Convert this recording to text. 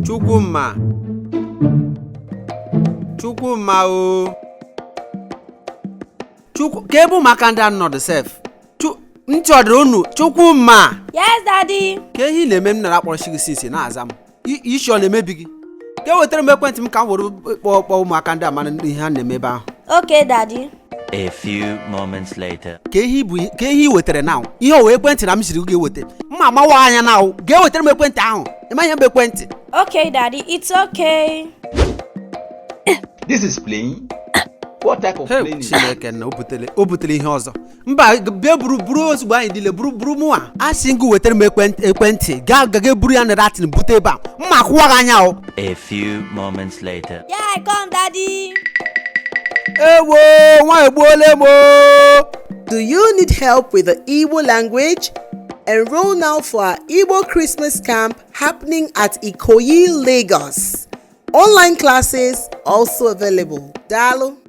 Chukwuma, Chukwuma o Chukwu, ka ebe ụmụaka ndị a nọdụ sef? Ntị ọ dịrị unu? Chukwuma! Yes, Daddy. Ka ihe ị na-eme m nara akpọrọ gị since na-aza m. Isi ọ na-emebi gị? Ka e wetara m ekwentị m ka m were kpọọ kpọọ ụmụaka ndị a mara ihe ha na-eme ebe ahụ. Okay, Daddy. A few moments later. Ka ihe bụ ka ihe ị wetara na ihe o wee ekwentị na m siri gị eweta mma amawa anya na ahụ. Ga-ewetara m ekwentị ahụ. Ịma ihe bụ ekwentị? Okay, Daddy. It's okay. This is playing. What type of Hey, playing is Chineke na o butere ihe ọzọ. Mba, bịa buru buru ozugbo anyị niile buru buru mụnwa a sị ngụ wetara m ekwentị gaa gaga buru ya na datin bute ebe a mma akwụwa gị anya o. A few moments later. Yeah, I come, Daddy. Ewo, nwa egbuola m o. Do you need help with the Igbo language? Enroll now for our Igbo Christmas camp happening at Ikoyi, Lagos. Online classes also available. Daalụ.